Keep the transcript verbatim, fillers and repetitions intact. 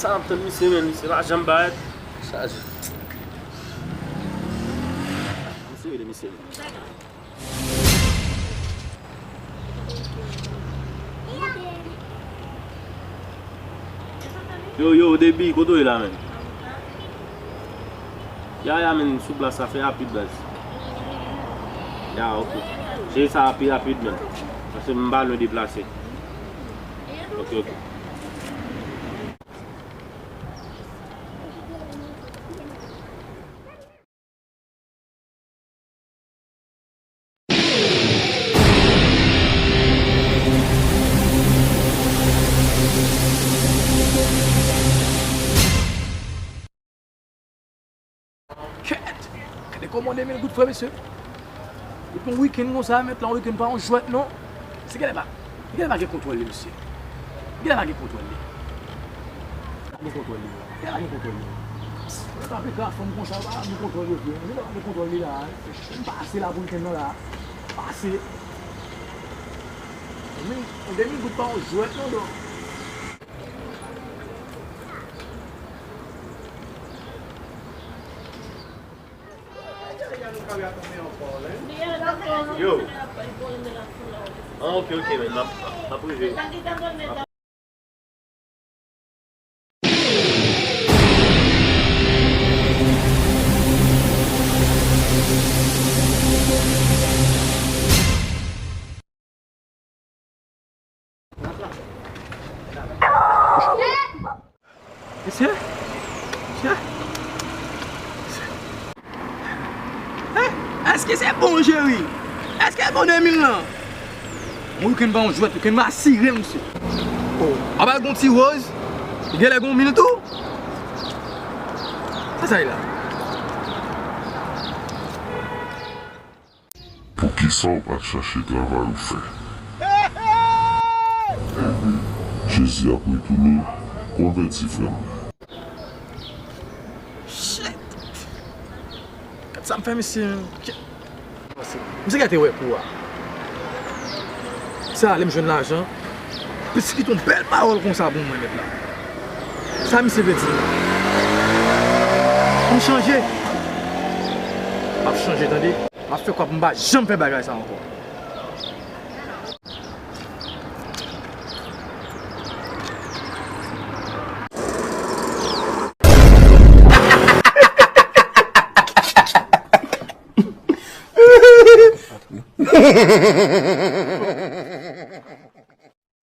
Ap tann misye, men misye pa janm parèt. Chaje. Misye rele misye. Yo, yo, Debi, kote w ye la, menm? Ya, ya, menm, sou plas la, fè rapid, baz. Ya, ok. Jere sa pi rapid, menm. Paske m pa lwen deplase. Ok, ok. Kèt! Gade kòman de mil goud fè, mesye. Depi yon wikenn konsa, mèt la, yon wikenn pa yon jwèt, non. Se genlè pa, se genlè pa gen kontwòl li, mesye. Genlè pa gen kontwòl li. Pa gen kontwòl li. Genlè pa gen kontwòl li. Mwen pa pete a fanm konsa, pa gen kontwòl yo vre. Genlè pa gen kontwòl li la. M pase la pou wikenn nan la. Pase. Yon de mil goud pa yon jwèt, non, dò. Yo. Ah, ok, ok, men m ap, m ap rive. Mesye? Mesye? Eh, èske se bon, Jeri? Èske bon de mil lan? Mwen, wikenn pa yon jwèt, wikenn pa asire, mesye. Oh, apa l gon ti woz? Li genlè gon mil tou? Sa sa ye la? Poukisa w pa t chache travay ou fè? Jezi ap retounen, konvèti, frè m. Shit! Gad sa m fè misye, menm. Misye genlè te wè kou a. Sa, lè m jwenn lajan, pitit li te yon bèl pawòl konsa pou mwen, mèt la. Sa misye vle di? M chanje. M ap chanje, tande. M ap fè kwè pou m pa janm fè bagay sa ankò.